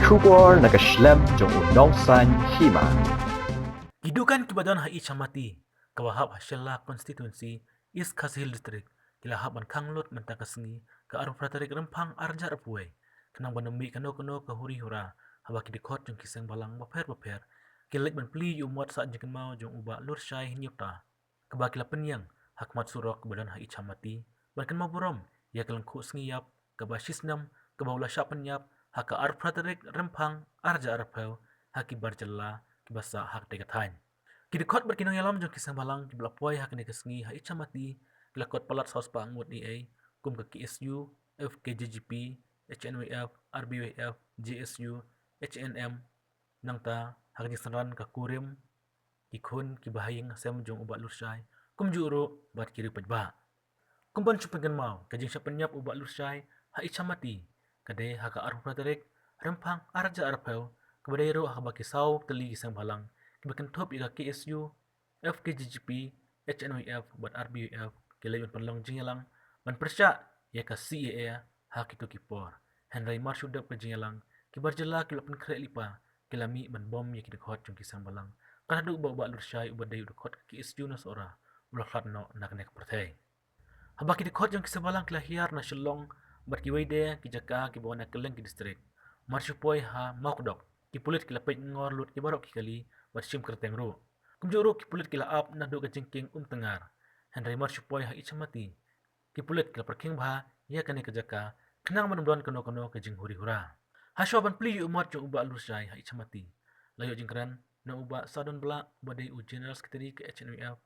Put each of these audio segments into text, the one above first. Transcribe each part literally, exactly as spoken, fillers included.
Khubor na ka shlem jong u nongsan hima. Ki dukan kiba don ha Ichamati, kaba hap ha Shella Constituency, East Khasi Hills District, ki la hap ban khang lut mynta ka sngi, ka arphew phra tarik Rymphang arhajar arphew wei, khnang ban ym mih kano kano ka huri hura, haba ki dkhot jong ki seng bhalang bapher bapher ki leit ban plie ïa u mot sah jingkynmaw jong u Bah Lurshai Hynñiewta, kaba ki la pynïeng ha khmat surok kaba don ha Ichamati, ban kynmaw burom ïa ka lyngkhuh sngi ïap kaba shisnem kaba u la shah pynïap ha ka arphew phra tarik Rymphang arhajar arphew, ha ki bar jylla kiba sah ha katei ka thaiñ. Ki dkhot bad ki nongïalam jong ki seng bhalang kiba la poi ha kane ka sngi ha Ichamati, ki la kot palat saw spah ngut ei ei, kum ka K S U, F K J G P, H N Y F, R B Y F, J S U, H N M, nangta ha ka jingsynran ka kurim, ki khun kiba ha ïing ha sem jong u Bah Lurshai, kumjuh ruh bad ki riew paidbah. Kum ban shu pynkynmaw, ka jingshah pynïap u Bah Lurshai ha Ichamati ka dei ha ka arphew phra tarik Rymphang arhajar arphew, kaba dei ruh ha kaba ki saw tylli ki seng bhalang kiba kynthup ïa ka K S U, F K J G P, H N Y F bad R B Y F ki leit ban pynlong jingïalang ban pyrshah ïa ka C A A ha kito ki por. Hynrei mar shu dep ka jingïalang, ki bar jylla ki la pynkhreh lypa, ki la mih ban bom ïa ki dkhot jong ki seng bhalang, ka haduh ba u Bah Lurshai uba dei u dkhot ka K S U na Sohra u la khlad noh na kane ka pyrthei. Haba ki dkhot jong ki seng bhalang ki la hiar na Shillong bad kiwei de ki jaka kiba wan na kylleng ki district, mar shu poi ha Mawkdok, ki pulit ki la peit ngor lut ïa baroh ki kali bad shim kyrteng ruh. Kumjuh ruh ki pulit ki la ap naduh ka jingkieng Umtyngar. Hynrei mar shu poi ha Ichamati, ki pulit ki la pyrkhing bha ïa kane ka jaka, khnang ban ym don kano kano ka jinghuri hura. Hashwa ban plie ïa u mot jong u Bah Lurshai ha Ichamati, la ïoh jingkren na u Bah Sadon Blah uba dei u General Secretary ka H N Y F,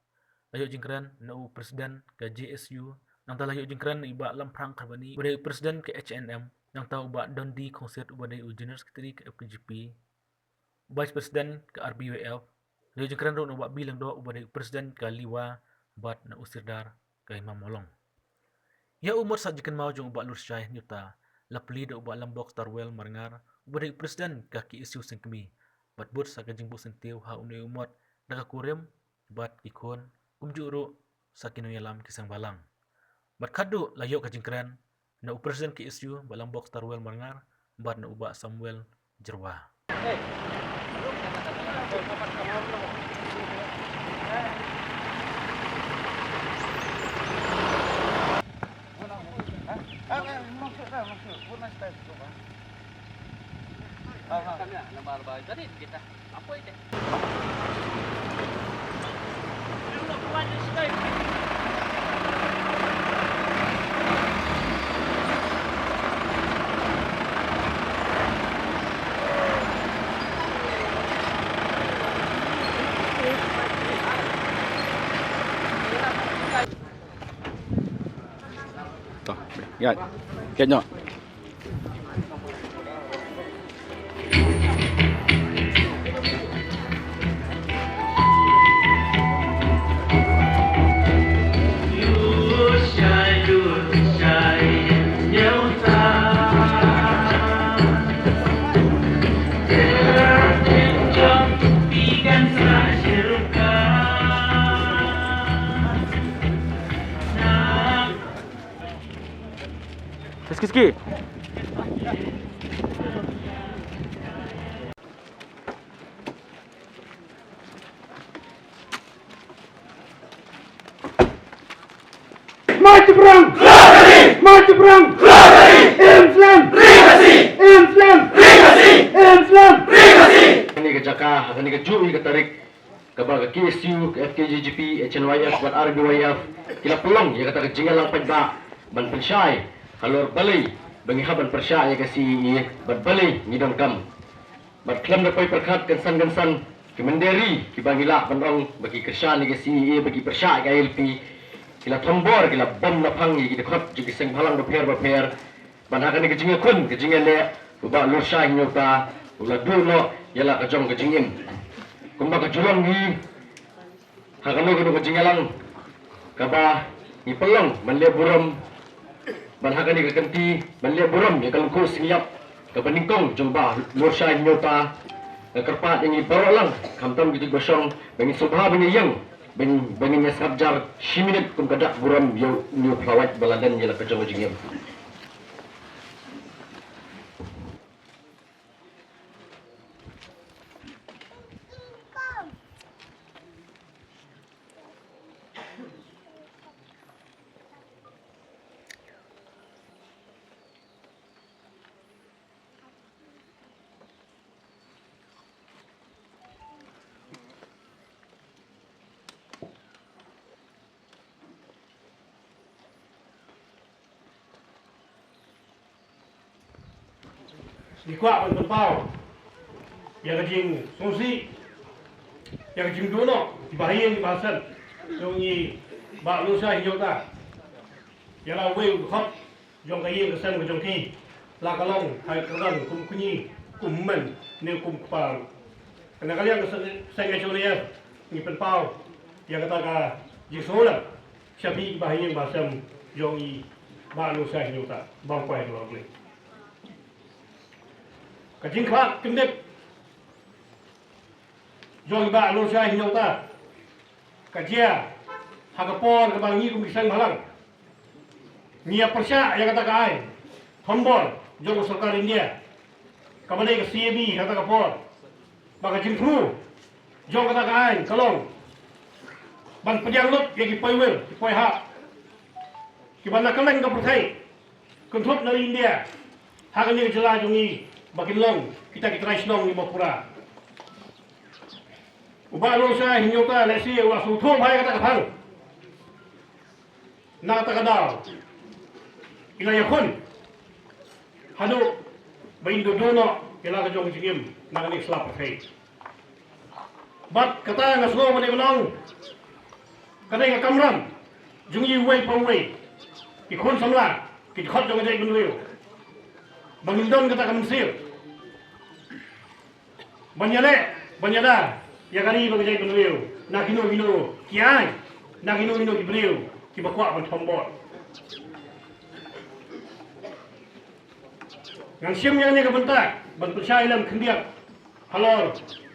la ïoh jingkren na u President ka J S U, nangta la ïoh jingkren na i Bah Lamphrang Kharbani uba dei u President ka H N M, nangta u Bah Dondi Khongsit uba dei u General Secretary ka F K J P, Vice President ka R B Y F, la ïoh jingkren ruh na u Bah B. Lyngdoh uba dei u President ka Liwa, bad na u Sirdar ka Hima Mawlong. Ïa u mot sah jingkynmaw jong u Bah Lurshai Hynñiewta la plie da u Bah Lambok Starwell Marngar uba dei u President ka K S U Sengkmie, bad bud sa ka jingbuh syntiew ha une u mot da ka kurim bad ki khun, kumjuh ruh sa ki nongïalam ki seng bhalang. Bad khadduh la ïoh ka jingkren na u President K S U Bah Lambok Starwell Marngar bad na u Bah Samuel Jyrwa. To, ya. Kenya. Ski, ski, ski. Maju perang! Maju perang! Islam! Islam! Islam! Kane ka jaka, kane ka juh, ka tarik, kaba ka K S U, ka F K J G P, H N Y F bad R B Y F ki la pynlong ïa kata ka jingïalang paidbah ban pynshai halor balei ba ngi hap ban pyrshah ïa ka C A A bad balei ngi donkam. Bad khlem da poi pyrkhat kynsan kynsan, ki mynder ri kiba ngi lah ban ong ba ki kyrshan ïa ka C A A, ba ki pyrshah ïa ka I L P, ki la thombor, ki la bom naphang ïa ki dkhot jong ki seng bhalang bapher bapher. Bad ha kane ka jingïakhun, ka jingïaleh, u Bah Lurshai Hynñiewta u la duh noh ïa la ka jong ka jingim. Kumba ka ju long hi ha kano kano ka jingïalang kaba ngi pynlong ban leh burom, bad ha kane ka kynti ban leh burom ïa ka lyngkhuh sngi ïap kaba nyngkong jong u Bah Lurshai Hynñiewta, nga kyrpad ïa ngi baroh lang, khamtam kito kiba shong, ba ngin sngewbha ban ïeng, ba ngin, ba ngin ïa sngap jar shi minit kum ka dak burom ïa une u phyllawait ba la don ïa la ka jong ka jingim. Ngi kwah ban pynpaw ïa ka jingsngewsih, ïa ka jingduh noh kiba ha ïing kiba ha sem jong i Bah Lushai Hynñiewta ïa la uwei u dkhot jong ka ïing ka sem ka jong ki, la ka long ha ka kyrdan kum u kñi, kum u hynmen ne kum u kpa. Na ka liang ka seng, seng H O N A F ngi pynpaw ïa kata ka jingsngewlem sha phi kiba ha ïing ba ha sem jong i Bah Lushai Hynñiewta, bam kwai ka long. Ka jingkhlad kyndit jong i Bah Lushai Hynñiewta ka jia ha ka por kaba ngi kum ki seng bhalang ngi ïa pyrshah ïa kata ka aiñ thombor jong ka sorkar India kaba dei ka C A B ha kata ka por. Ba ka jingthmu jong kata ka aiñ ka long ban pdiang lut ïa ki poiwir ki poihap kiba na kylleng ka pyrthei, kynthup na ri India, ha kane ka jylla jong ngi ba kin long kita ki trai shnong kiba pura. U Bah Lushai Hynñiewta lehse u la sngewthuh bha ïa kata ka thang. Na kata ka daw i la ïakhun haduh ba in duh duh noh ïa la ka jong ka jingim na kane ka sla pyrthei. Bad kata nga sngew ba dei ban ong ka dei ka kamram jong ngi uwei pa uwei, ki khun samla, ki dkhot jong ka jaitbynriew, ba ngin don kata ka mynsiem ban ïaleh ban ïada ïa ka ri bad ka jaitbynriew na kino kino ki aiñ, na kino kino ki briew kiba kwah ban thombor. Ngan shim ïa kane ka bynta ban pynshai lem khyndiat halor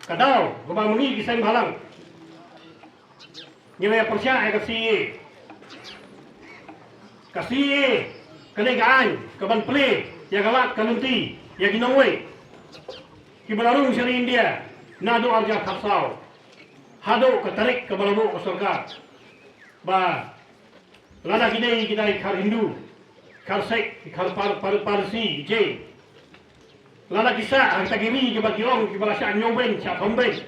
ka daw kaba ma ngi ki seng bhalang ngi la ïa pyrshah ïa ka C A A. Ka C A A ka dei ka aiñ kaban plie ïa ka lad ka lynti ïa ki nongwei kiba la rung sha ri India naduh arhajar khatsaw haduh ka tarik kaba la buh ka sorkar, ba lada ki dei ki dei khar Hindu, khar Sikh, khar Par-, Par-, Parsi, Jain, lada ki sah ha kita ki ri kiba ki ong kiba la shah ñiewbeiñ shah thombeiñ,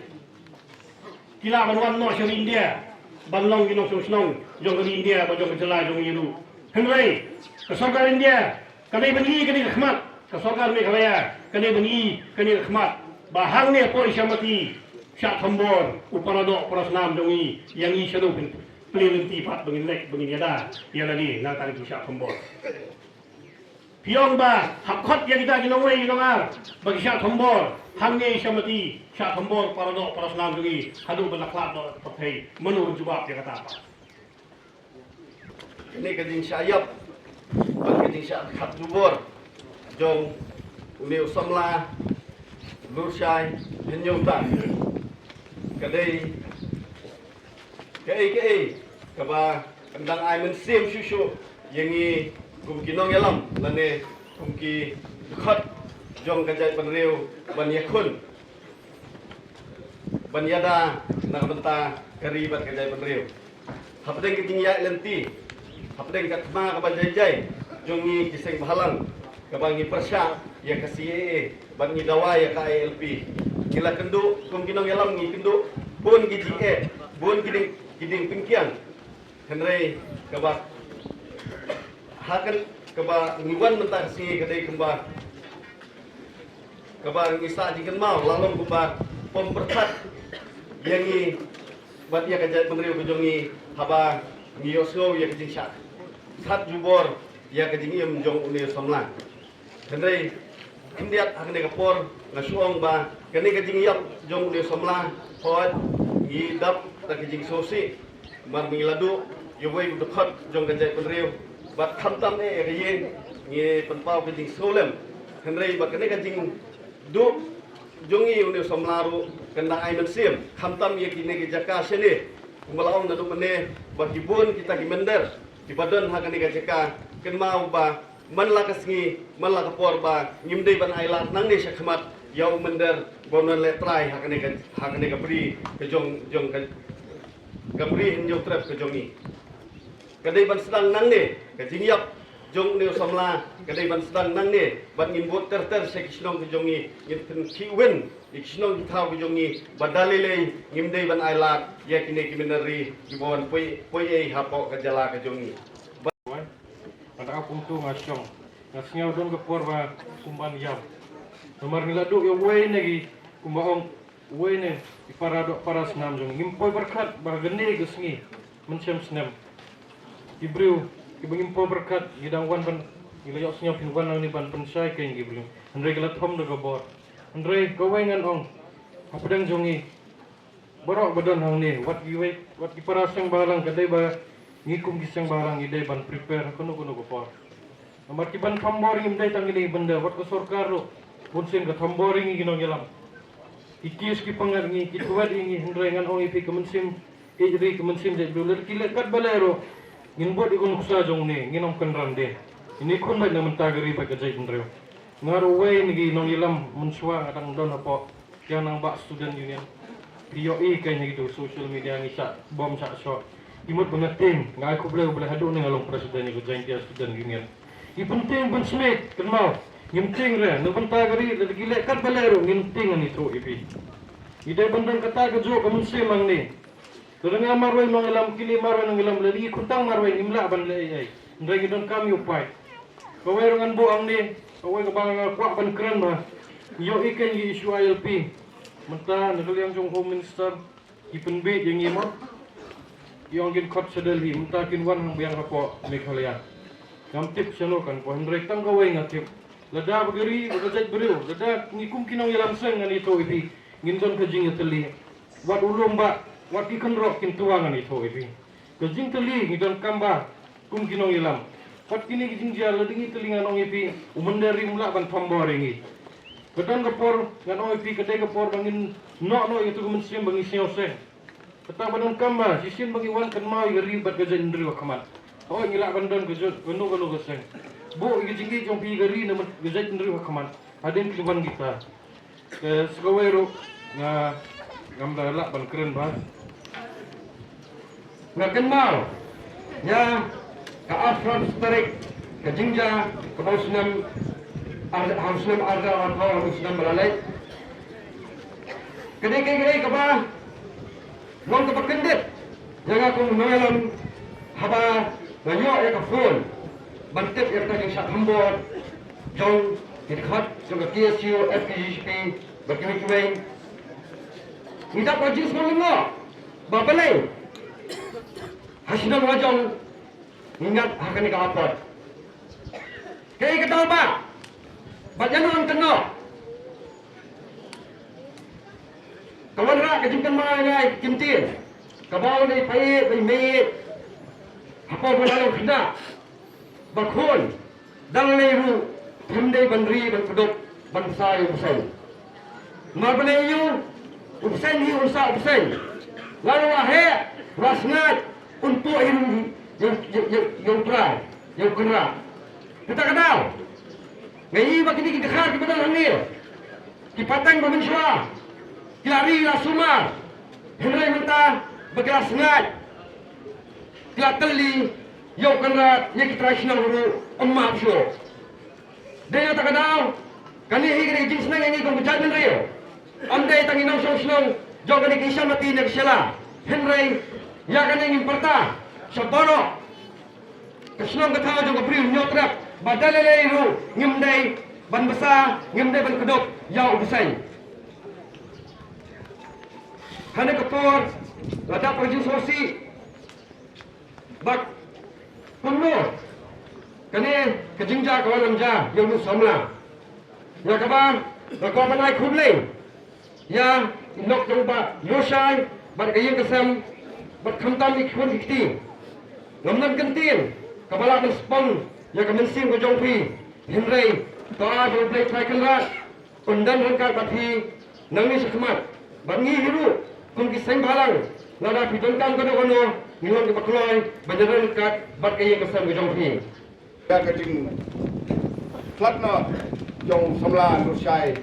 ki lah ban wan noh sha ri India ban long ki nongshong shnong jong ka ri India bad jong ka jylla jong ngi ruh. Hynrei ka sorkar India ka dei ban i kane ka khmat, ka sorkar Meghalaya ka dei ban i kane ka khmat ba hangne hapoh Isha Mati shah thombor u paradoh parasnam jong ngi, ïa ngi shano phin plie lynti pat ba ngin leit ba ngin ïada ïa lade na ka tang ki shah thombor. Phi ong ba hap khot ïa kita ki nongwei ki nongar ba ki shah thombor hangne Isha Mati, shah thombor paradoh parasnam jong ngi haduh ban da khlad noh ka pyrthei. Mano ban jubab ïa kata pat? Kane ka jingshah ïap bad ka jingshah khat jubor jong une u samla Lushai Hynñiewta ka dei kaei kaei kaba kan dang ai mynsiem shuh shuh ïa ngi kum ki nongïalam lane kum ki dkhot jong ka jaitbynriew ban ïakhun ban ïada na ka bynta ka ri bad ka jaitbynriew. Hapdeng ka jingïaid lynti, hapdeng ka thma kaba jai jai jong ngi ki seng bhalang kaba ngi pyrshah ïa ka C A A bad ngi dawa ïa ka I L P, ngi la kynduh kum ki nongïalam, ngi kynduh bun ki jingeh, bun ki dieng, ki dieng pynkiang. Hynrei kaba ha kan kaba ngi wan mynta ka sngi ka dei kumba kaba ngi sah jingkynmaw la long kumba pom pyrthat ïa ngi bad ïa ka jaitbynriew ka jong ngi haba ngi ïohsngew ïa ka jingshah khat jubor ïa ka jingim jong une u samla. Hynrei khyndiat ha kane ka por nga shu ong ba kane ka jingïap jong une u samla, hooid, ngi dap da ka jingsngewsih, namar ba ngi la duh ïa uwei u dkhot jong ka jaitbynriew bad khamtam eh ïa ka ïing, ngi pynpaw ka jingsngewlem. Hynrei ba kane ka jingduh jong ngi une u samla ruh kan da ai mynsiem khamtam ïa kine ki jaka shane, kumba la ong naduh mynne ba ki bun kita ki mynder kiba don ha kane ka jaka, kynmaw ba man la ka sngi man la ka por ba ngim dei ban ai lad nangne shakhmat ïa u mynder ba un leh trai ha kane ka, ha kane ka bri ka jong, jong ka, ka bri Hynñiewtrep ka jong ngi. Ka dei ban sdang nangne ka jingïap jong une u samla, ka dei ban sdang nangne bad ngin bud ter ter sha ki shnong ka jong ngi, ngin pynkhih win ïa ki shnong ki thaw ka jong ngi ba da lei lei ngim dei ban ai lad ïa kine ki mynder ri kiba wan poi, poi ei hapoh ka jylla ka jong ngi. Ba, ba da ka kumtu nga shong, nga sngew don ka por ba kum ban ïam. Namar ngi la duh ïa uwei na ki, kumba ong uwei na ki para doh para snam jong ngi. Ngim poi pyrkhat ba ha kane ka sngi mynshem snem ki briew kiba ngim poi pyrkhat ngi dang wan ban, ngi la ïohsngew phin wan nangne ban pynshai kein ki briew. Hynrei ki la thom da ka bor. Hynrei kawei ngan ong hapdeng jong ngi baroh ba don hangne, wat kiwei, wat ki para seng bhalang, ka dei ba ngi kum ki seng bhalang ngi dei ban prepare ha kano kano ka por. Namar ki ban thombor ngim dei tang kine ki bynta, wat ka sorkar ruh bun sien ka thombor ïa ngi ki nongïalam. Ki kiss ki pyngngad ïa ngi, ki thwet ïa ngi, hynrei ngan ong ïa phi ka mynsiem ïeit ri, ka mynsiem jait briew, lada ki leh katba leh ruh ngin bud ïa ka nuksa jong une, ngin ym kynran de. Ine khun beit na mynta ka ri bad ka jaitbynriew. Nga ruh uwei na ki nongïalam mynshuwa nga dang don hapoh Kiang Nangbah Student Union. Phi ïohi kein ha kito social media ngi shah bom shah shot. Ki mut ba nga tieng, nga ai khublei U Blei haduh ne nga long president ïa ka Jaintia Student Union. Ngi pyntieng pynsmit, kynmaw. Ngim tieng re, na bynta ka ri, lada ki leh katba leh ruh ngin tieng, ngan ïathuh ïa phi. Ngi dei ban don kata kajuh ka mynsiem hangne. Lada nga marwei nongïalam, kine marwei nongïalam, lada ngi khuntang marwei ngim lah ban leh ei ei. Hynrei ngi donkam ïa u paid. Kawei ruh ngan buh hangne, kawei kaba nga kwah ban kren bha. Ngi ïohi kein ïa ka issue I L P. Mynta na ka liang jong Home Minister ki pynbieit ïa ngi mo. Ki ong kin khot sha Delhi, mynta kin wan hangbiang hapoh Meghalaya. Ngam tip shano kan poi, hynrei tang kawei nga tip. Lada ba ka ri, ba ka jaitbynriew, lada ngi kum ki nongïalam seng, ngan ïathuh ïa phi, ngin don ka jingïatylli. Wat u lum bah, wat ki kynroh kin tuang, ngan ïathuh ïa phi. Ka jingtylli ngi donkam bha kum ki nongïalam. Wat kine ki jingjia, lada ngi tylli ngan ong ïa phi, u mynder ri um lah ban thombor ïa ngi. Ka don ka por ngan ong ïa phi, ka dei ka por ba ngin noh noh ïa katu ka mynsiem ba ngi sngew seng. Kata ba donkam ba shisien ba ngi wan kynmaw ïa ka ri bad ka jaitbynriew ha khmat. Hooid, ngi lah ban don kajuh kano kano ka seng. Buh ïa ka jingïeit jong phi ïa ka ri ne ka jaitbynriew ha khmat hadien ki wan kita. Te sa kawei ruh nga ngam da lah ban kren bha. Nga kynmaw ïa ka arphew phra tarik ka jingjia kaba u snem ar, ha u snem arhajar arphew, ha u snem ba la leit. Ka dei kaei kaei kaba long kaba kyndit ïa nga kum u nongïalam haba nga ïoh ïa ka phone ban tip ïa kata ka jingshah thombor jong ki dkhot jong ka K S U, F K J G P bad kiwei kiwei. Ngi dap ka jingsngew lyngngoh ba balei ha shnong la jong ngi ngat ha kane ka apot. Kaei ka daw ba, ba ïano ngan kynnoh. Ka wanrah ka jingkynmaw ïa nga ïa ki kyntien kaba ong dei pait bad mait. Hapoh ba la long khynnah ba khun, dang lei ruh phim dei ban ri ban kdup ban sah ïa u bseiñ. Namar balei ïa u, u bseiñ hi un sah u bseiñ. Lada u la heh, u la sngaid, un tuh hi ruh ïa, ïa, ïa, ïa u trai, ïa u kynrad. Kata ka daw nga ïohi ba kine ki dkhar kiba don hangne, ki pateng ba mynshuwa ki la ri la sumar, hynrei mynta ba ki la sngaid, ki la tylli, ïa u kynrad, ïa ki trai shnong ruh ym map shuh. Dei na kata ka daw kane hi ka dei ka jingsneng ïa ngi kum ka jaitbynriew. Ym dei tang ïa nongshong shnong jong kane ka Ishamati ne ka Shella, hynrei ïa kane ngin pyrta sha baroh ka shnong ka thaw jong ka Bri u Hynñiewtrep ba da lei lei ruh ngim dei ban bsa, ngim dei ban kdup ïa u bseiñ. Ha kane ka por la dap ka jingsngewsih ba kumno kane ka jingjia ka wan lam jia ïa u samla, ïa kaba nga kwah ban ai khublei ïa i lok jong u Bah Ïewshai bad ka ïing ka sem bad khamtam ïa ki khun ki kti. Ngam don kyntien kaba lah ban spong ïa ka mynsiem ka jong phi, hynrei to ai ba U Blei Trai Kynrad un don ryngkat bad phi nangne shakhmat. Bad ngi hi ruh kum ki seng bhalang, lada phi donkam kano kano, ngi long kiba kloi ban ïadon ryngkat bad ka ïing ka sem ka jong phi. Ïa ka jingkhlad noh jong u samla Nurshai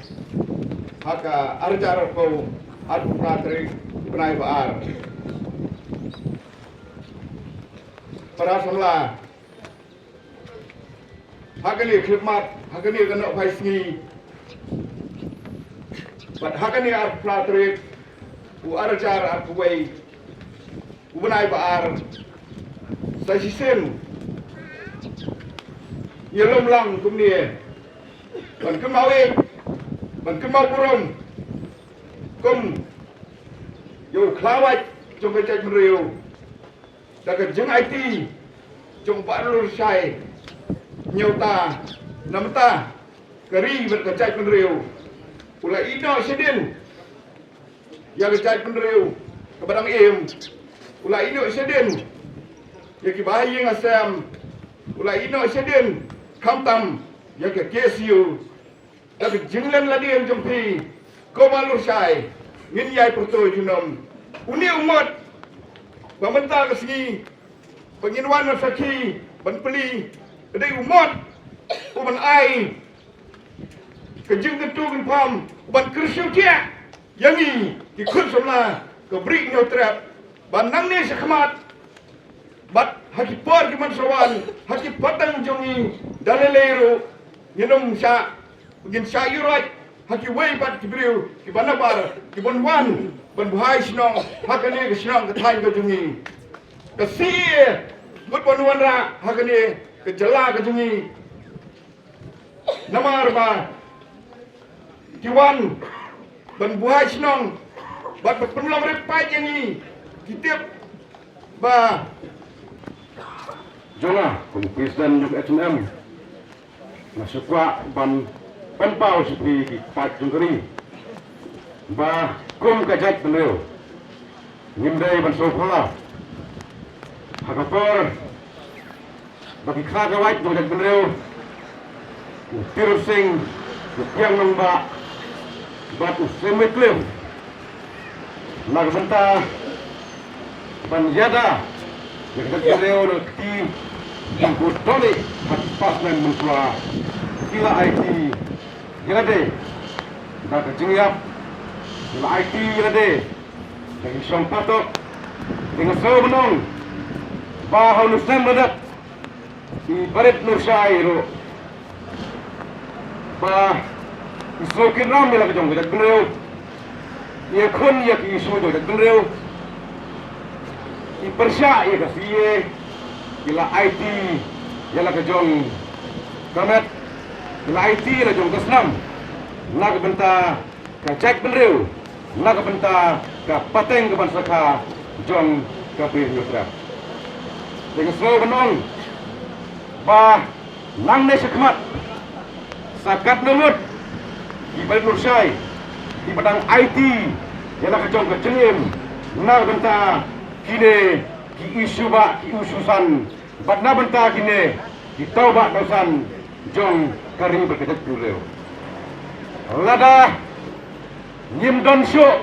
ha ka arhajar arphew, arphew phra tarik u bnai ba ar. Para samla, ha kane ka khyllipmat, ha kane ka nohphai sngi bad ha kane arphew phra tarik u arhajar arphew wei u bnai ba ar, sa shisien ïalum lang kumne ban kynmaw ïa ban kynmaw burom kum ïa u khlawait jong ka jaitbynriew da ka jingaiti jong u Bah Lurshai. Ñiewta namar ka ri bad ka jaitbynriew, u la ïehnoh shadien ïa ka jaitbynriew kaba dang im, u la ïehnoh shadien ïa ki bahaïing hasem, u la ïehnoh shadien khamtam ïa ka K S U. Da ka jingleh lade jong phi, ko Bah Lurshai, ngin ïai pyrto junom. Une u mot ba mynta ka sngi ba ngin wan sakhi ban plie, ka dei u mot u ban ai ka jingkyntu kynpham, u ban kyrsiew thiah ïa ngi ki khun samla ka Bri Hynñiewtrep, ba nangne shakhmat bad ha ki por ki ban sa wan, ha ki pateng jong ngi da lei lei ruh, ngin ym shah, ngin shah ïuhroit ha kiwei pat ki briew kiba nabar, ki ban wan ban buhai shnong ha kane ka shnong ka thaiñ ka jong ngi. Ka C A A mut ban wanrah ha kane ka jylla ka jong ngi. Namar ba ki wan ban buhai shnong bad ban pynlong rit paid ïa ngi, ki tip ba jong nga kum president jong H M M, nga sngewkwah ban pynpaw sha phi ki paid jong ka ri ba kum ka jaitbynriew ngim dei ban sngewphylla ha ka por ba ki kha ka wait jong ka jaitbynriew, u Tirot Sing, u Kiang Nangbah bad u Seng Wycliffe, na ka bynta ban ïada ïa ka jaitbynriew na ka kti jong u Tony ha ki paslem mynshuwa, ki la aiti ïa lade da ka jingïap, ki la aiti ïa lade da ki shong patok. Te nga sngew ban ong ba ha une u snem ba la dep, i Bah Lurshai ruh ba i sngew kynram ïa la ka jong ka jaitbynriew, i ïakhun ïa ki issue jong ka jaitbynriew, i pyrshah ïa ka C A A, i la aiti ïa la ka jong ka met, i la aiti ïa la jong ka snam na ka bynta ka jaitbynriew, na ka bynta ka pateng ka ban sakha jong ka Bri Hynñiewtrep. Te nga sngew ban ong ba nangne shakhmat sa katno ngut ki Bah Lurshai kiba dang aiti ïa la ka jong ka jingim na ka bynta kine ki issue bah, ki issue san, bad na bynta kine ki tawbah tawsan jong ka ri bad ka jaitbynriew. Lada ngim don shuh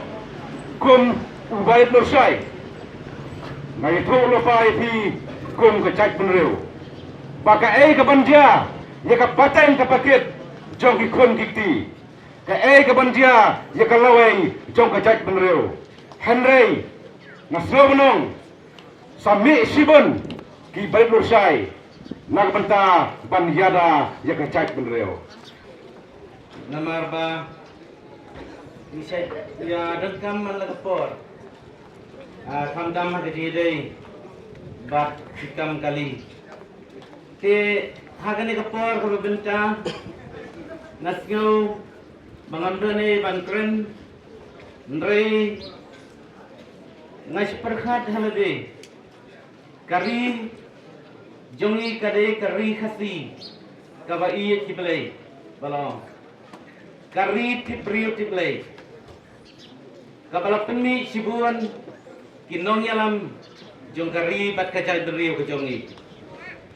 kum u Bah Lurshai, nga ïathuh lypa ïa phi kum ka jaitbynriew ba kaei ka ban jia ïa ka pateng ka pakit jong ki khun ki kti, kaei ka ban jia ïa ka lawei jong ka jaitbynriew. Hynrei nga sngew ban ong sa mih shibun ki Bah Lurshai na ka bynta ban ïada ïa ka jaitbynriew. Namar ba ngi shait ïa donkam man la ka por, ah, khamtam ha ka jingïadei bad ki kam kali. Te ha kane ka por kaba bynta nga sngew ba ngam don ei ban kren, hynrei nga shu pyrkhat ha lade. Ka ri jong ngi ka dei ka ri Khasi kaba ïeit ki blei, ba long ka ri tip briew tip blei, kaba la pynmih shibun ki nongïalam jong ka ri bad ka jaitbynriew ka jong ngi.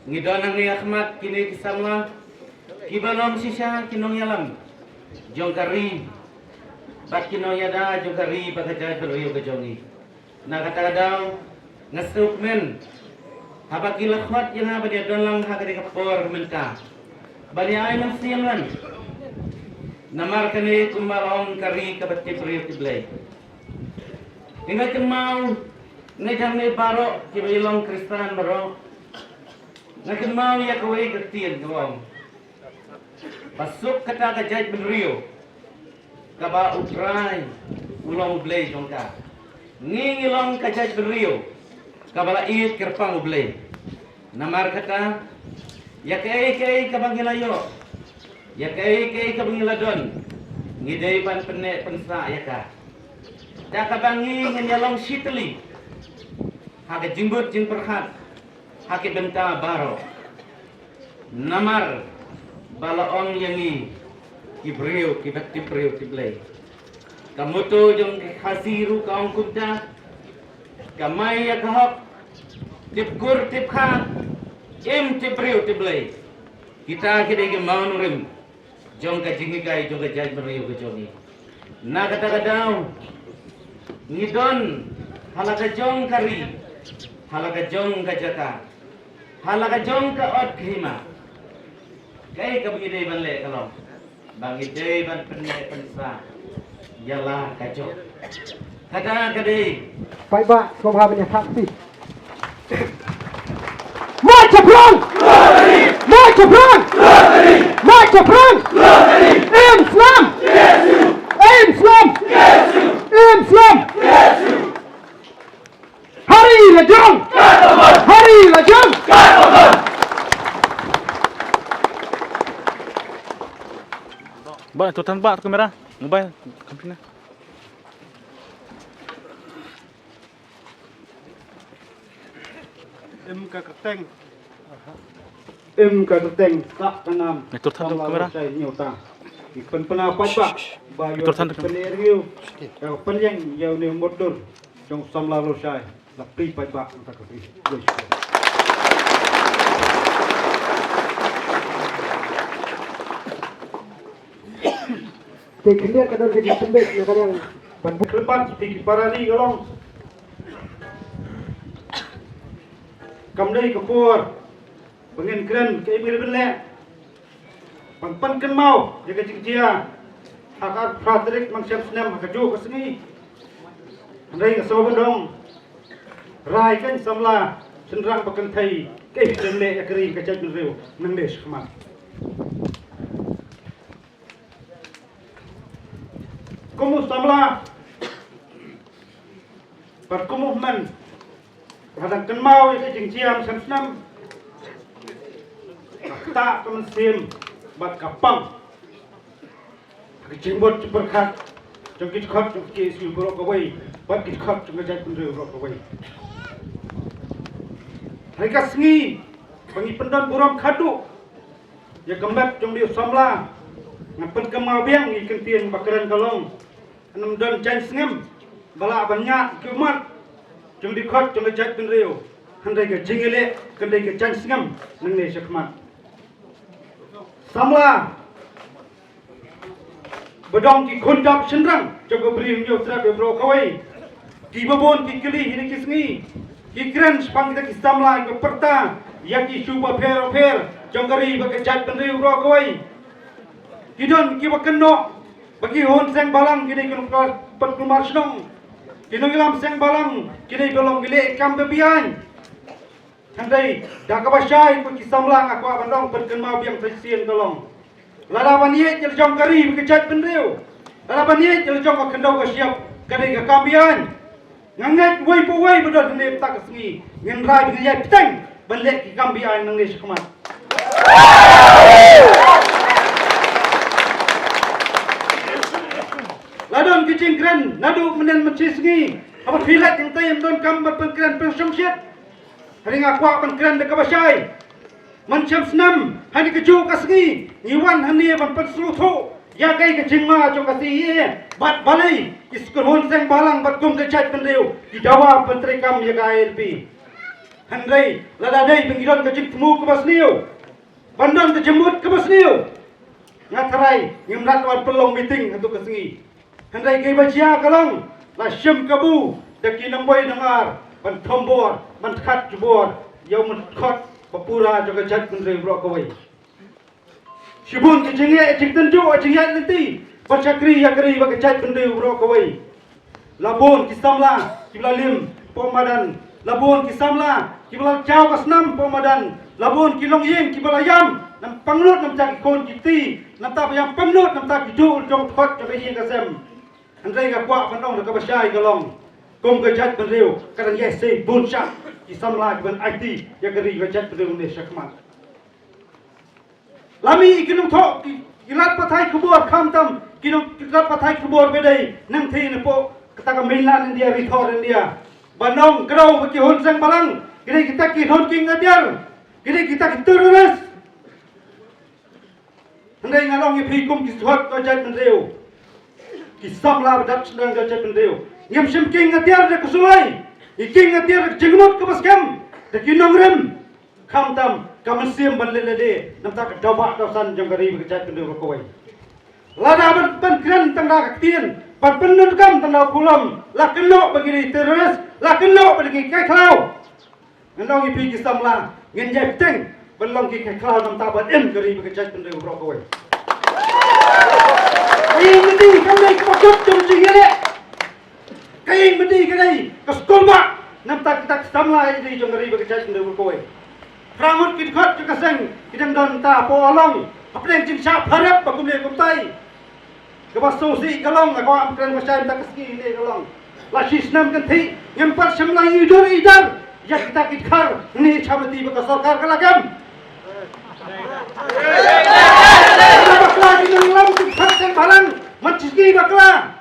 Ngi don hangne ha khmat kine ki samla kiba long shisha ki nongïalam jong ka ri bad ki nongïada jong ka ri bad ka jaitbynriew ka jong ngi. Na kata ka daw nga sngewkmen haba ki la khot ïa nga ban ïadon lang ha kane ka por mynta ban ïa ai mynsiem lang. Namar kane kumba long ka ri kaba tip briew tip blei. Te nga kynmaw, nga jam ne baroh kiba ïa long Khristan baroh, nga kynmaw ïa kawei ka ktien kaba ong ba suk kata ka jaitbynriew kaba U Trai u long U Blei jong ka. Ngi ngi long ka jaitbynriew kaba la ïeit kyrpang U Blei. Namar kata, ïa kaei kaei kaba ngi la ïoh, ïa kaei kaei kaba ngi la don, Ngi dei ban pynneh pynsah ïa ka. Da kaba ngi ngin ïalong shitylli ha ka jingmut jingpyrkhat ha ki bynta baroh. Namar ba la ong ïa ngi ki briew kiba tip briew tip Blei. Ka motto jong ki Khasi ruh ka ong kumta, kamai ïa ka hok, tip kur tip kha, im tip briew tip Blei. Kita ki dei ki mawnongrim jong ka jinghikai jong ka jaitbynriew ka jong ngi. Na kata ka daw ngi don ha la ka jong ka ri, ha la ka jong ka jaka, ha la ka jong ka ot ka hima. Kaei kaba ngi dei ban leh ka long ba ngi dei ban pynneh pynsah ïa la ka jong. Kata ka dei. Paidbah, sngewbha ban ïa thap kti. Mike Chapron! Mike Chapron! Mike Chapron! Im slem! Im slem! Im slem! Hari la jong! Hari la jong! Ba, tutan ba kamera, mobile, kamera. Im ka kyrteng. Im ka kyrteng, tak ka nam. Ni tur than tu kamera. Shai nyota. Ki pynpna paidbah. Ba ïoh tur than tu. Pynïeng ïa u ne mutdur jong samla Loshai. La pli paidbah nta ka pli. Te khyndiat ka don ka jingpynbeit na ka liang ban buk. Kyrpad ïa ki para ri ka long kam dei ka por ba ngin kren kaei ba ngin leh ban pynkynmaw ïa ka jingjia ha ka arphew phra tarik mynshem snem ha kajuh ka sngi. Hynrei nga sngewbha ban ong, rai kein samla shynrang ba kynthei, kaei ba ngin leh ïa ka ri ka jaitbynriew nangne shakhmat. Kum u samla bad kum u hynmen, ba dang kynmaw ïa ka jingjia mynshem snem, ka ktah ka mynsiem bad ka pang ha ka jingmut jingpyrkhat jong ki dkhot jong ka K S U baroh kawei bad ki dkhot jong ka jaitbynriew baroh kawei. Ha ka sngi ba ngi pyndon burom khadduh ïa ka met jong u samla, ngan pynkynmaw biang ïa ka ktien ba kren ka long, ym don jaiñ sngem ba lah ban ñiah ki ummat jong ki dkhot jong ka jaitbynriew. Hynrei ka jingïaleh kan dei ka jaiñ sngem nangne shakhmat. Samla ba dang ki khun jop shynrang jong ka Bri Hynñiewtrep baroh kawei. Kiba bun ki kylli ha kine ki sngi, ki kren shaphang kita ki samla kiba pyrta ïa ki issue bapher bapher jong ka ri bad ka jaitbynriew baroh kawei. Ki don kiba kynnoh ba ki hun seng balang ki dei ki nongpynkulmar shnong, ki nongïalam seng balang ki dei ki long ki leh kam bebiang. Hynrei da kaba shai ko ki samla nga kwah ban ong, pynkynmaw biang sa shisien ka long, lada ban ïeit ïa la jong ka ri bad ka jaitbynriew, lada ban ïeit ïa la jong ka khyndew ka shyiap, ka dei ka kam beaiñ. Nga ngeit uwei pa uwei ba don hangne mynta ka sngi ngin rai ban ïai bteng ban leh ki kam beaiñ nangne shakhmat. La don ki jingkren naduh mynnin mynshisngi, haba phi leit hangtei ym don kam ban pynkren pynshongshit. Hynrei nga kwah ban kren da kaba shai. Mynshem snem ha kane kajuh ka sngi ngi wan hangne ban pynsngewthuh ïa kaei ka jingma jong ka C A A bad balei ki khun seng balang bad kum ka jaitbynriew ki dawa ban treikam ïa ka I L P. Hynrei lada dei ba ngi don ka jingthmu kaba sniew, ban don ka jingmut kaba sniew, nga tharai ngim lah ban pynlong meeting haduh ka sngi. Hynrei kaei ba jia ka long, la shim kabu da ki nongwei nongar ban thombor, ban khat jubor ïa u dkhot ba pura jong ka jaitbynriew baroh kawei. Shibun ki jingeh jingtynjuh jingeh lynti ban shakri ïa ka ri bad ka jaitbynriew baroh kawei. La bun ki samla kiba la lim hapoh madan, la bun ki samla kiba la jaw ka snam hapoh madan, la bun ki longïing kiba la ïam, namar pangnud namar ki khun ki kti, namar ba ïam pangnud namar ki duh jong dkhot jong ka ïing ka sem. Hynrei nga kwah ban ong da kaba shai ka long, kum ka jaitbynriew ka dang ïai sei bun shah ki samla kiban aiti ïa ka ri ka jaitbynriew ne shakhmat. La mih ki nongthoh ki, ki lad pathai khubor khamtam Ki nongtrei pathai khubor ba dei nangthie napoh kata ka mainland India, ri thor India, ba nongkrew ba ki hun seng balang, ki dei kita ki hun kieng atiar, ki dei kita ki terrorist. Hynrei nga ong ïa phi kum ki shuwa ka jaitbynriew, ki samla ba dap sdang ka jaitbynriew, ngim shym kieng atiar da ka suloi, ngi kieng atiar da ka jingmut kaba skhem, da ki nongrim. Khamtam ka mynsiem ban leh lade namar ka daw bah daw san jong ka ri bad ka jaitbynriew baroh kawei. Lada ban pynkren tang da ka ktien, ban pyndonkam tang da u khulom, la kynnoh ba ki dei terrorist, la kynnoh ba ki dei ki khlaw. Ngan ong ïa phi ki samla, ngin ïai bteng ban long ki khlaw namar ban im ka ri bad ka jaitbynriew baroh kawei. Ka ïing mandi kam dei kaba kut jong jingïaleh. Ka ïing mandi ka dei ka skulbah namar kita ki samla ïa ka ri jong ka ri bad ka jaitbynriew baroh kawei. Phra ngut ki dkhot jong ka seng ki dang don ta hapoh Along hapdeng jingshah pharep ba kumne kumtai. Kaba sngewsih ka long, nga kwah ban kren ba shai mynta ka sngi ne ka long. La shi snem kynthih ngim pat shym la ïohi dur ïohi dar ïa kita ki dkhar ne sha mati ba ka sorkar ka la kem. Bakla ki nonglam ki dkhar seng bhalang, man shi sngi bakla.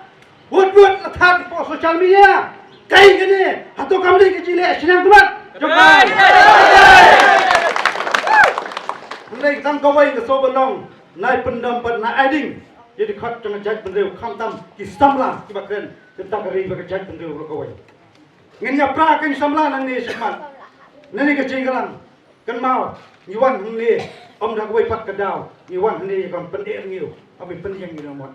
Wut wut la thad hapoh social media. Kaei kane, hato kam dei ka jingleh shnong khmat jong phi? Hynrei tang kawei nga sngewbha ban ong, nai pyndem bad nai ai ding ïa ki dkhot jong ka jaitbynriew khamtam ki samla kiba kren kynta ka ri bad ka jaitbynriew baroh kawei. Ngin ïa pra ki samla nangne shakhmat, nangne ka jingïalang. Kynmaw, ngi wan hangne ym da kawei pat ka daw, ngi wan hangne ïa ka ban pyndem ïa ngi, ym ban pynïeng ïa ngi mot.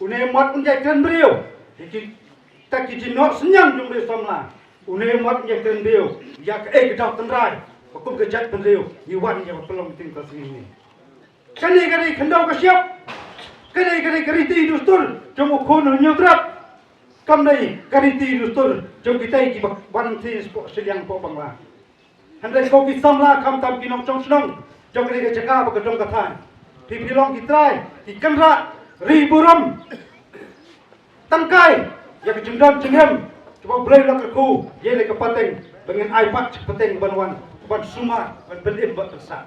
Une mot un ïai kren briew ïa kita ki jingnoh synñiang jong briew samla. Une mot un ïai kren briew ïa kaei ka daw tynrai ba kum ka jaitbynriew ngi wan ïa ka pynlong meeting ka sngi ne. Kane ka dei khyndew ka shyiap. Kane ka dei ka riti dustur jong u khun u hynñiewtrep. Kam dei ka riti dustur jong kitai kiba wan thie shapoh shiliang hapoh Bangla. Hynrei ko ki samla khamtam ki nongshong shnong jong kane ka jaka bad ka dong ka thaiñ, phi phi long ki trai ki kynrad ri burom. Tang kai ïa ka jingdon jingem kaba U Blei u la kyrkhu ïa kane ka pateng ba ngin ai pat ka pateng ban wan ban sumar ban pynim bad pynsah.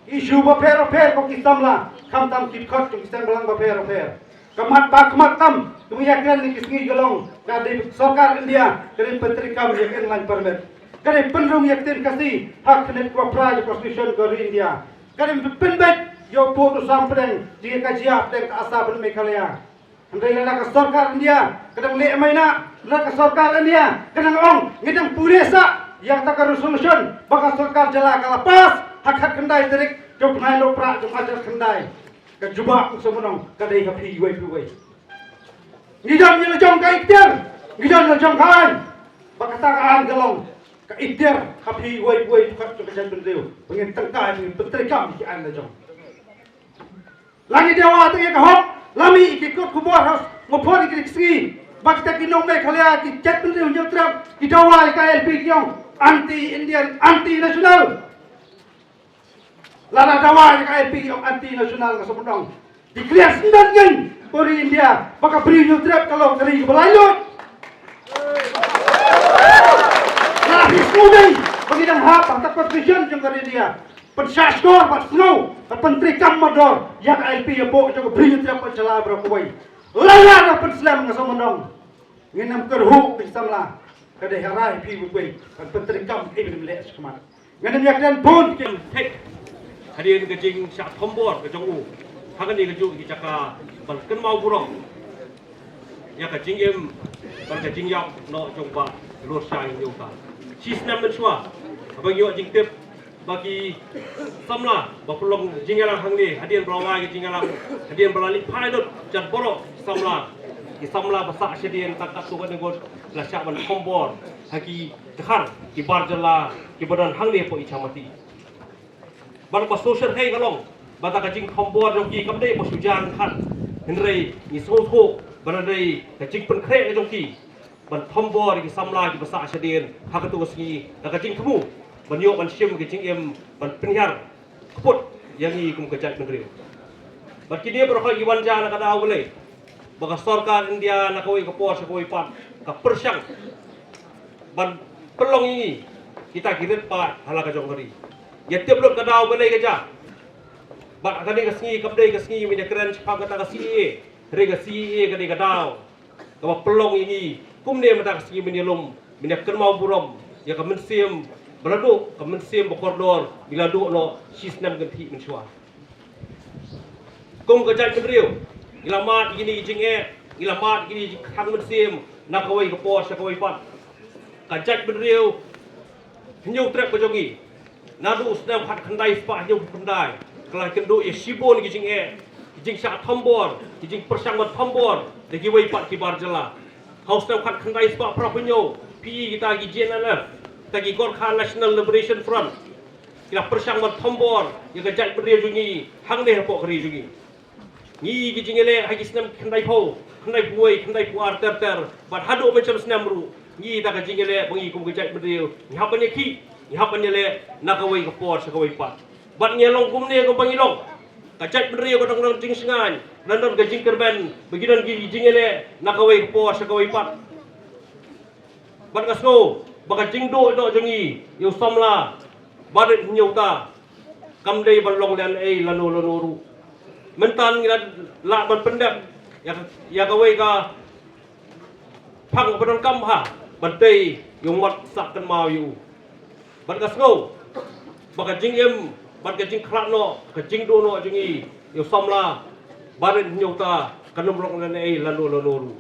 Issue bapher bapher ko ki samla khamtam ki dkhot jong ki seng balang bapher bapher. Ka mat ba khmat tam ka mih ïa kren ïa ki sngi ka long ka dei sorkar India ka dei pyntreikam ïa ka Inland Permit, ka dei pynrung ïa ka ktien Khasi ha ka khyndit kaba phra jong ka Constitution ka ri India, ka dei pynbeit ïa u pud u sam pdeng jong ka jia pdeng ka Assam bad Meghalaya. Hynrei lada ka sorkar India ka dang leh maina, lada ka sorkar India ka dang ong ngi dang pule sah ïa kata ka resolution ba ka sorkar jylla ka la pass ha khatkhyndai tarik jong u bnai Nohprah jong ar hajar khyndai. Ka jubab u Samon ka dei ha phi iwei pa iwei. Ngi don ïa la jong ka ikhtiar, ngi don la jong ka aiñ. Ba kata ka aiñ ka long ka ikhtiar ha phi iwei pa iwei, ka jong ka jaitbynriew ba ngin tyngkai, ba ngin pyntreikam ïa ki aiñ la jong. La ngi dawa tang ïa ka hok, la mih ïa ki kot khubor ha sngewpor ïa ki sngi ba kita ki nong Meghalaya, ki jaitbynriew Hynñiewtrep, ki dawa ïa ka I L P, ki ong anti Indian, anti national. Lada dawa ïa ka I L P ki ong anti national, nga sngewbha ban ong, declare syndon kein ko ri India ba ka Bri Hynñiewtrep ka long ka ri kaba laitluid. La phi sngewdei ba ngi dang hap ha ka constitution jong ka ri India. Pynshah shkor bad sngew, bad pyntreikam mardor ïa ka I L P hapoh jong ka Bri Hynñiewtrep bad jylla baroh kawei. Lada la pynslem, nga sngewbha ban ong, ngin ym kyrhuh ki samla, ka dei ha rai phi iwei pa iwei ban pyntreikam ïa kaba ngin leh shakhmat. Ngin ym ïa kren bun ki. Thik hadien ka jingshah thombor ka jong u ha kane kajuh ki jaka ban kynmaw burom ïa ka jingim bad ka jingïap noh jong Bah Lorshai Hynñiewkha. Shi snem mynshuwa haba ngi ïoh jingtip ba ki samla ba pynlong jingïalang hangne, hadien ba la wai ka jingïalang, hadien ba la leit phai lut jan baroh ki samla, ki samla ba sah shadien tang katto katne ngut la shah ban thombor ha ki dkhar ki bar jylla kiba don hangne hapoh Ichamati. Bad ba sngewsynei ka long ba kata ka jingthombor jong ki kam dei ba shu jan khat, hynrei ngi sngewthuh ba dei ka jingpynkhreh ka jong ki ban thombor ïa ki samla kiba sah shadien ha kato ka sngi, da ka jingthmu ban ïoh ban shim ka jingim, ban pynhiar kput ïa ngi kum ka jaitbynriew. Bad kine baroh ki wan jia na ka daw Blei ba ka sorkar India na kawei ka por sha kawei pat ka pyrshang ban pynlong ïa ngi kita ki rit paid ha la ka jong ka ri. Ïa tip lut ka daw Blei ka jia. Bad ha kane ka sngi kam dei ka sngi ba ngin ïa kren shaphang kata ka C A A. Hynrei ka C A A ka dei ka daw kaba pynlong ïa ngi kumne mynta ka sngi, mynta lum mynta kynmaw burom ïa ka mynsiem ba la duh, ka mynsiem ba kordor ba la duh noh shi snem kynthih mynshuwa. Kum ka jaitbynriew ngi la mad ïa kine ki jingeh, ngi la mad ïa kine ki jingkhang mynsiem na kawei ka por sha kawei pat. Ka jaitbynriew Hynñiewtrep ka jong ngi, naduh u snem khatkhyndai spah hynñiewphew khyndai, ka la kynduh ïa shibun ki jingeh, ki jingshah thombor, ki jingpyrshang ban thombor da kiwei pat ki bar jylla. Ha u snem khatkhyndai spah phraphew hynñiew, phi i kita ki G N L F, kita ki Gorkha National Liberation Front, ki la pyrshang ban thombor ïa ka jaitbynriew jong ngi hangne hapoh ka ri jong ngi. Ngi ki jingïaleh ha ki snem khyndaiphew, khyndaiphew wei, khyndaiphew ar ter ter bad haduh mynshem snem ruh, ngi da ka jingïaleh ba ngi kum ka jaitbynriew ngi hap ban ïakhih, ngi hap ban ïaleh na kawei ka por sha kawei pat. Bad ngi long kumne kumba ngi long, ka jaitbynriew ka dang don jingsngewsih, ka dang don ka jingkyrmen ba ngi don ki jingïaleh na kawei ka por sha kawei pat. Bad nga sngew ba ka jingduh noh jong ngi ïa u samla Bah Rit Hynñiewta kam dei ban long lehnohei lano lano ruh. Mynta ngi la lah ban pyndep ïa, ïa kawei ka phang ba donkam ha ban tei ïa u mat sah kynmaw ïa u. Bad nga sngew ba ka jingim bad ka jingkhlad noh, ka jingduh noh jong ngi ïa u samla Bah Rit Hynñiewta kan ym long lehnohei lano lano ruh.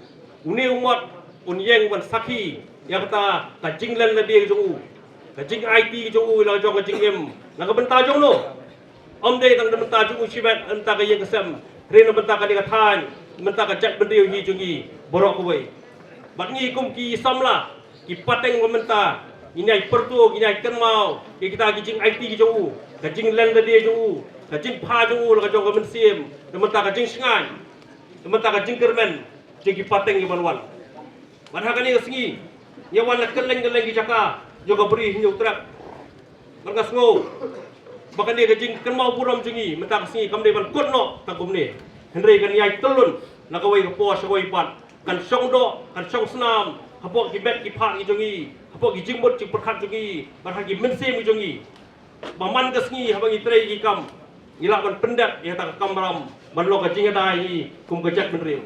Une u mat un ïeng ban sakhi ïa kata ka jinglen lade jong u, ka jingaiti jong u ïa la jong ka jingim na ka bynta jong no. Ym dei tang na ka bynta jong u shimet, na ka bynta ka ïing ka sem, hynrei na ka bynta kane ka thaiñ, na ka bynta ka jaitbynriew hi jong ngi baroh kawei. Bad ngi kum ki samla ki pateng ba mynta ngin ïai pyrto, ngin ïai kynmaw ïa kita ki jingaiti jong u, ka jinglen lade jong u, ka jingpha jong u la ka jong ka mynsiem, na ka bynta ka jingshngaiñ, na ka bynta ka jingkyrmen jong ki pateng kiban wan. Bad ha kane ka sngi ngi wan na kylleng kylleng ki jaka jong ka Bri Hynñiewtrep. Bad nga sngew ba kane ka jingkynmaw burom jong ngi mynta ka sngi kam dei ban kut noh tang kumne, hynrei kan ïai tyllun na kawei ka por sha kawei pat. Kan shong doh, kan shong snam hapoh ki met ki phad ki jong ngi, hapoh ki jingmut jingpyrkhat jong ngi bad ha ki mynsiem ki jong ngi, ba man ka sngi haba ngi trei ki kam, ngi lah ban pyndep ïa kata ka kamram ban long ka jingïada ïa ngi kum ka jaitbynriew.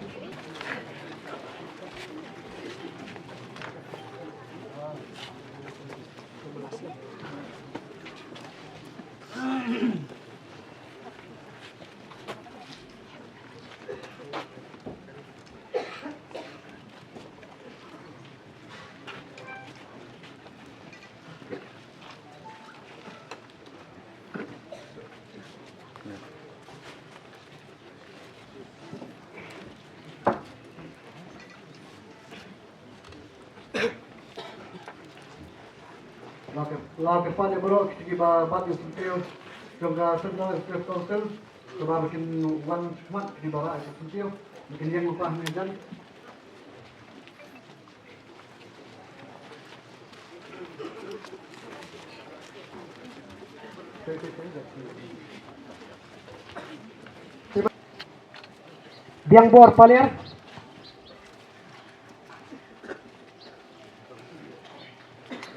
La ka, la ka pan ïa baroh kita kiba bat ïa u syntiew jong ka Central Executive Council, kaba ba kin wan khmat kita kiba rah ïa u syntiew, ba kin ïeng lypa hangne jan. Biangbor Paliar.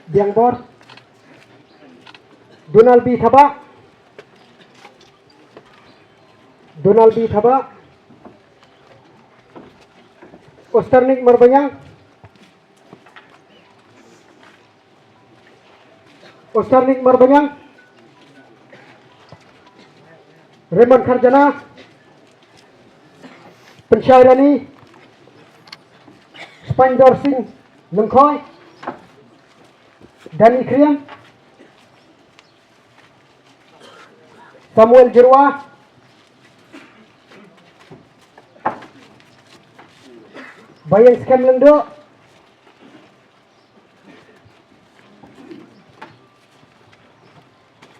Biangbor. Donald B Thabah. Donald B Thabah. Osternik Marbaniang. Osternik Marbaniang. Raymond Kharjana. Pynshai Rani. Spandor Singh Lyngkhoi. Dani Kriam. Samuel Jyrwa. Baïeng Skhem Lyngdoh.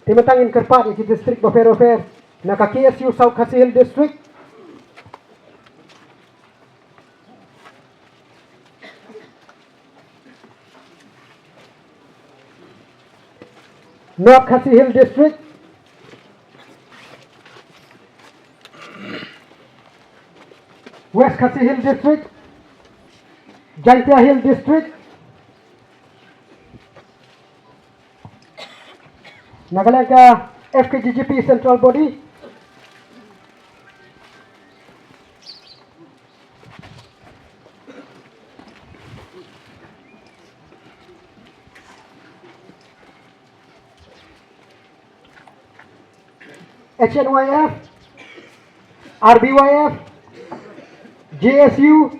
Te mynta ngin kyrpad ïa ki district bapher bapher na ka K S U South Khasi Hills District. North Khasi Hills District. West Khasi Hills District. Jaintia Hills District. Na ka liang ka F K J G P Central Body. H N Y F, R B Y F, J S U,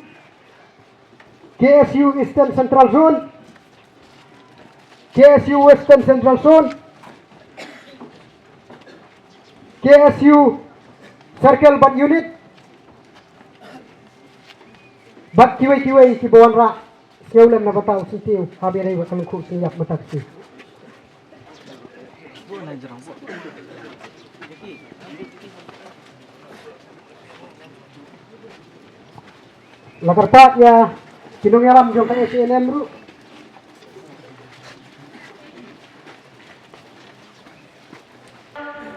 K S U Eastern Central Zone, K S U Western Central Zone, K S U Circle bad Unit, bad kiwei kiwei kiba wanrah sngewlem na bynta u syntiew ha Biadei bad ka lyngkhuh Sniap mynta ka sngi. La kyrpad ïa ki nongïalam jong ka H A N M ruh.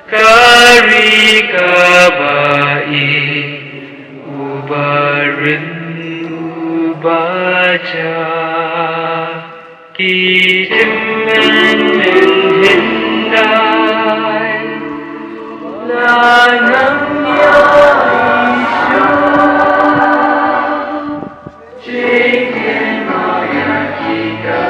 Ka ri kaba ïeit, uba rit, uba jah. Ki tymmen hyndai la nang ïaishah. Jingkynmaw ïa ki ka